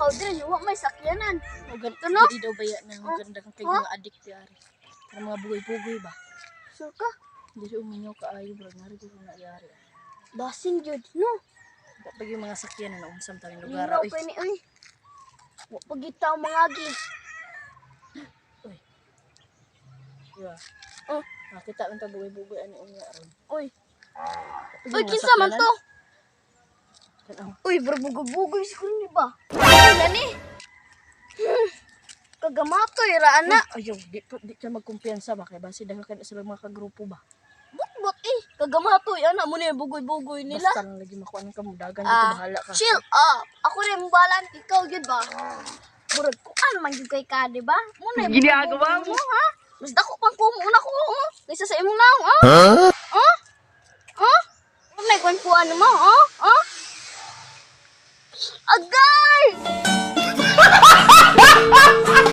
Lakaw diri, wa may sakyanan. O ganito, No? Di daw baya na ang ganda kay Huh? mga adik diari. Kanang mga bugoy-bugoy ba? Sure ka? Dili umingaw kaayo, bro, nari ko na diari. Basin jud, no? Wa pa gyud mga sakyanan na unsam tawing lugar. Linaw Uy. pa ni, uy. Wa pa gyud tao mangagi. Uy. Diba? Oh. Nakita lang ta bugoy-bugoy ani unya ron. Uy. Wa pa gyud Uy, mga kinsa man sakyanan. to? Tan-aw. Uy, bro, bugoy-bugoy siguro ni ba? Uy, nani. Kagamatoy ra ana. Ayaw, di ka magkumpiyansa ba kay basi dahil kay sila mga kagrupo ba. Butbot eh. Kagamatoy ana mo ni bugoy-bugoy nila. Basta lang lagi makuan ka mo dagan Ah, dito, bahala ka. chill up. Ako rin balan, ikaw yun ba? Murag kuan man gyud kay ka, di ba? Muna Ginagawa mo, ha? Mas dako pang kumo una ko, oh. Kaysa sa imong naong, oh. Huh? Huh? Muna kuan kuan mo, oh? Oh? Agay!